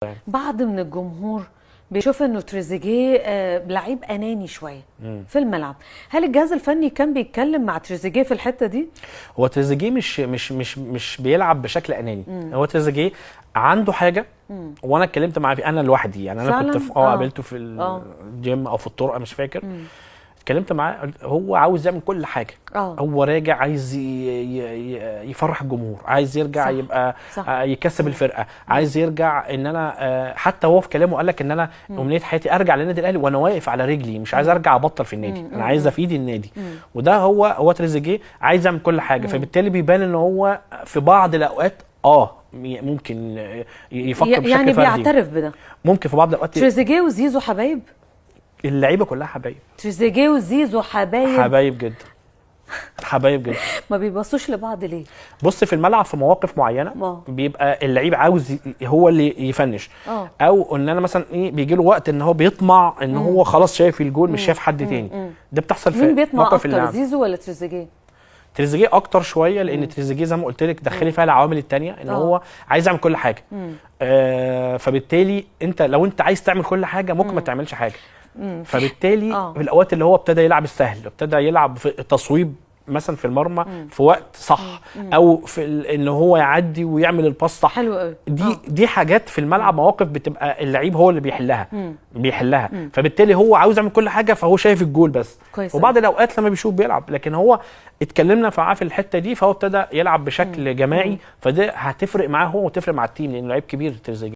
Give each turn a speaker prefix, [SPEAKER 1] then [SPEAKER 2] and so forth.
[SPEAKER 1] يعني.
[SPEAKER 2] بعض من الجمهور بيشوف انه تريزيجيه لعيب اناني شوية في الملعب. هل الجهاز الفني كان بيتكلم مع تريزيجيه في الحتة دي؟
[SPEAKER 1] هو تريزيجيه مش بيلعب بشكل اناني. هو تريزيجيه عنده حاجة، وانا اتكلمت معاه في انا لوحدي يعني، انا كنت في قابلته في الجيم او في الطرقه مش فاكر، اتكلمت معاه. هو عاوز يعمل كل حاجة. هو راجع عايز يفرح الجمهور، عايز يرجع، صح. يبقى صح. يكسب الفرقة، عايز يرجع ان انا حتى هو في كلامه قال لك ان انا امنية حياتي ارجع للنادي الاهلي وانا واقف على رجلي، مش عايز ارجع ابطل في النادي، انا عايز افيد النادي. وده هو تريزيجيه عايز يعمل كل حاجة. فبالتالي بيبان ان هو في بعض الاوقات ممكن يفكر بشكل
[SPEAKER 2] يعني فردي، بيعترف بده.
[SPEAKER 1] ممكن في بعض الاوقات.
[SPEAKER 2] تريزيجيه وزيزو حبايب،
[SPEAKER 1] اللعيبة كلها حبايب.
[SPEAKER 2] تريزيجيه وزيزو حبايب،
[SPEAKER 1] حبايب جدا، حبايب جدا.
[SPEAKER 2] ما بيبصوش لبعض ليه؟
[SPEAKER 1] بص، في الملعب في مواقف معينة بيبقى اللعيب عاوز هو اللي يفنش، او ان انا مثلا ايه بيجي له وقت ان هو بيطمع ان هو خلاص شايف الجول مش شايف حد تاني. ده بتحصل في
[SPEAKER 2] مين بيطمع اكتر، زيزو ولا تريزيجيه؟
[SPEAKER 1] تريزيجيه اكتر شوية، لان تريزيجيه زي ما قلت لك دخلي فيها العوامل الثانية ان هو عايز يعمل كل حاجة. فبالتالي انت لو انت عايز تعمل كل حاجة ممكن ما تعملش حاجة. فبالتالي في الاوقات اللي هو ابتدى يلعب السهل، ابتدى يلعب في التصويب مثلا في المرمى في وقت صح، او في ان هو يعدي ويعمل الباص صح.
[SPEAKER 2] حلو قوي.
[SPEAKER 1] دي حاجات في الملعب، مواقف بتبقى اللعيب هو اللي بيحلها. فبالتالي هو عاوز يعمل كل حاجة، فهو شايف الجول بس. وبعض الاوقات لما بيشوف بيلعب، لكن هو اتكلمنا معاه في الحتة دي، فهو ابتدى يلعب بشكل جماعي، فده هتفرق معاه هو وتفرق مع ال team، لانه لعيب كبير تريزيجيه.